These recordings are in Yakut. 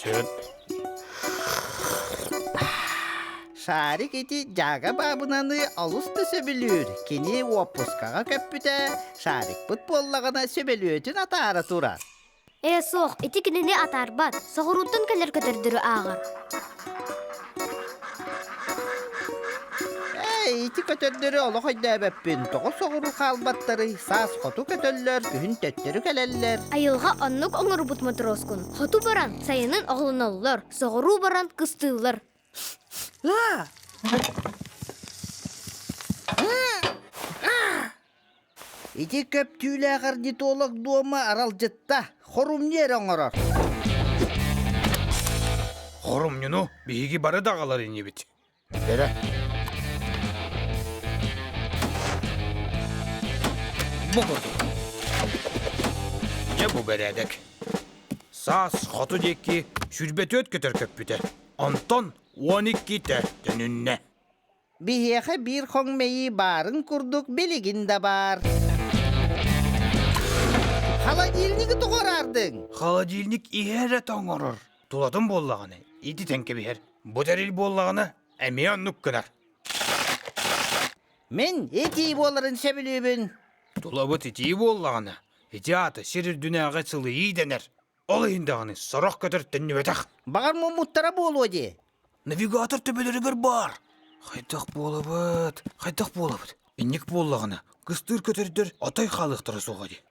Сөп. Шарик ити дьаага баабынаны олус да сөбүлүүр. Кини уоппускаҕа көппүтэ, шарикпыт буоллаҕына сөбөлүөтүн атаара турар. Ээ суох, ити кинини атаарбат, соҕурууттан кэлэр көтөрдөрү ааҕар. Ээ, ити көтөрдөрү олох өйдөөбөппүн. Тоҕо соҕуруу хаалбаттарый? Саас хоту көтөллөр, күһүн төттөрү кэлэллэр. Айылҕа оннук оҥорбут мотуруоскун. Хоту баран сайынын оҕолоноллор, соҕуруу баран кыстыыллар. Ити көп түүлээх орнитолог дуома аралдьытта, хорумньу эрэ оҥорор. Хорумньуну биһиги бары да аҕалар инибит. Эрэ. Бу курдук. Дьэ бу бэрээдэк. Саас хоту диэки 24 көтөр көппүтэ. Онтон 12-тэ төнүннэ. Биһиэхэ биир хоҥ мэйии баарын курдук билигин да баар. Холодильнигы тоҕо араардыҥ? Холодильник иһэ эрэ тоҥорор. Тулатын буоллаҕына, ититэн кэбиһэр. Бу тэрил буоллаҕына, эмиэ оннук гынар. Мин итии буоларын сөбүлүүбүн. Тулабыт итии буоллаҕына, ити аата сир үрдүнээҕи сылыйыы дэнэр. Ол иһин даҕаны сорох көтөр төннүбэтэх. Баҕар муммуттара буолуо дии. Навигатор төбөлөрүгэр баар. Хайдах буолабыт, хайдах буолабыт? Инник буоллаҕына, кыстыыр көтөрдөр отой хаалыахтара суоҕа дии.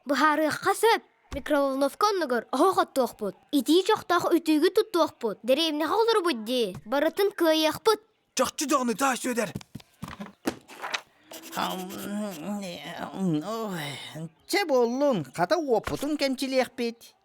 Быһаарыахха сөп. Микроволновка оннугар оһох оттуохпут. Итии чохтоох үтүгү туттуохпут. Дэриэбинэҕэ олоробут дии. Барытын кыайыахпыт. Чахчы даҕаны таас Сүөдэр! Чэ буоллун, хата уоппутун кэмчилиэхпит.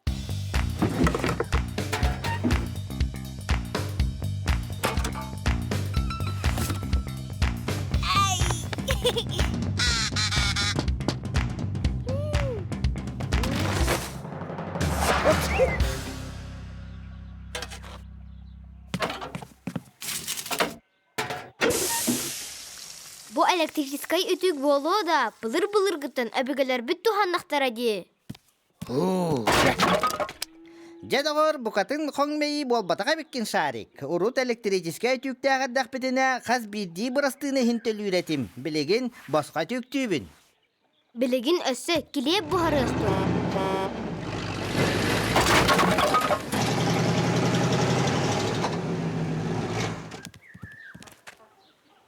Бу электрическай үтүк буолуо да, былыр-былыргыттан өбүгэлэрбит туһаннахтара дии. Дьэ, доҕор, букатын хоҥ мэйии буолбатах эбиккин, Шарик. Урут электрическэй өтүүктээх эрдэхпитинэ, хас биирдии бырастыына иһин төлүүр этим. Билигин босхо өтүүктүүбүн. Билигин өссө килиэп буһарыахпыт.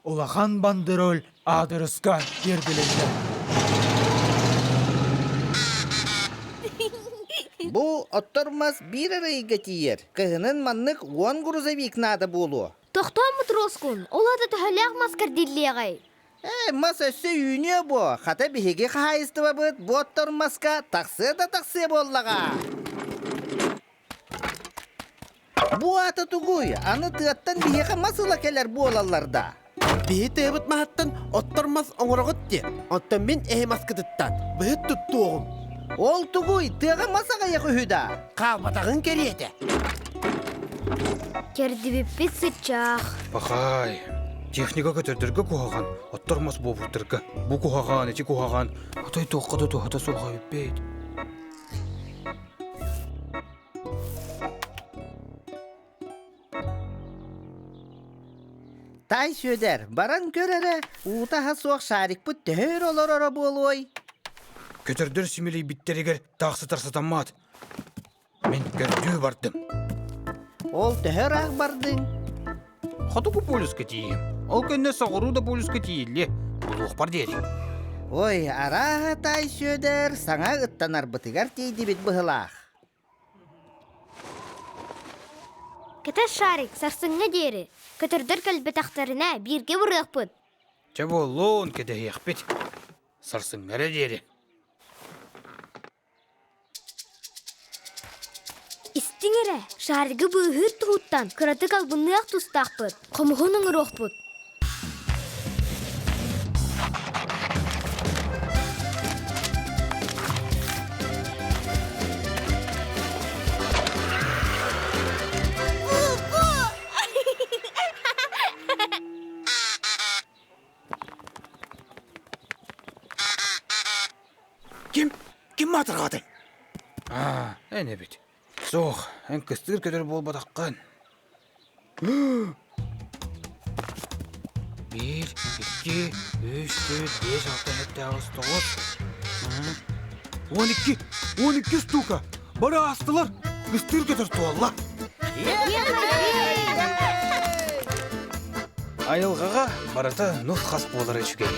Улахан бандероль аадырыска тиэрдилиннэ. Бу оттор мас биир эрэ ыйга тиийэр. Кыһынын маннык уон грузовик наада буолуо. Тохтоо Матроскун, ол ата төһөлөөх мас кэрдиллиэҕэй? Ээ, мас өссө үүнүө буо. Хата биһиги хаһаайыстыбабыт бу оттор маска тахсыа да тахсыа буоллаҕа. Бу аата тугуй? Аны тыаттан биһиэхэ мас ыла кэлэр буолаллар да. Биһи тыабыт маһыттан оттор мас оҥороҕут диэ. Оттон мин эһи маскытыттан быһыт туттуоҕум. Ол тугуй? Тыаҕа мас аҕыйах үһү да. Хаалбатаҕын кэриэтэ. Кэрдибиппит сыччах. Пахай, техника көтөрдөргө куһаҕан, оттор мас буолбуттарга. Бу куһаҕан, ити куһаҕан, отой туохха да туһата суох эбиппит. Таай Сүөдэр, баран көр эрэ, уута-аһа суох шарикпыт төһө өр олороро буолуой? Көтөрдөр симэлийбиттэригэр таах сытар сатаммат. Мин көрдүү бардым. Ол төһө ыраах бардыҥ? Хотугу полюска тиийиэм. Ол кэннэ соҕуруу да полюска тиийиллиэ. Булуохпар диэри. Ой, арааһа Таай Сүөдэр саҥа ыттанарбытыгар тиийдибит быһылаах. Кэтэх шарик сарсыҥҥа диэри. Көтөрдөр кэлбэтэхтэринэ бииргэ барыахпыт. Чэ буоллун, кэтэһиэхпит. Сарсыҥҥа эрэ диэри. Истиҥ эрэ, шаригы быыһыыр туһуттан кыратык албынныах тустаахпыт, хомуһун ыҥыруохпут. Ким? Ким маатырҕаатый? Аа, эн эбит. Суох, эн кыстыыр көтөр буолбатаххын. Биир, икки, үс, түөрт, биэс, алта, сэттэ, аҕыс, тоҕус. 12, 12 штука! Бары аастылар! Кыстыыр көтөр туолла! Айылҕаҕа барыта нус-хас буолара үчүгэй.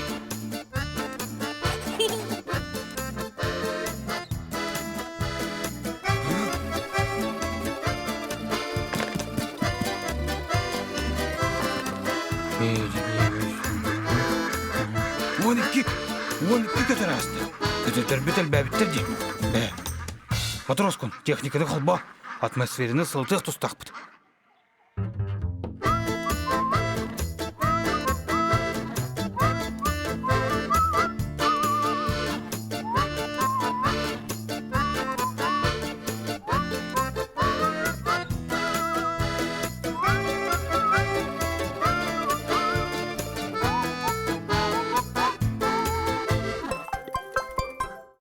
12, 12 көтөр ааста. Көтөрдөрбүт элбээбиттэр дии. Ээ, Матроскун, техниканы холбоо. Атмосфераны сылытыах тустаахпыт.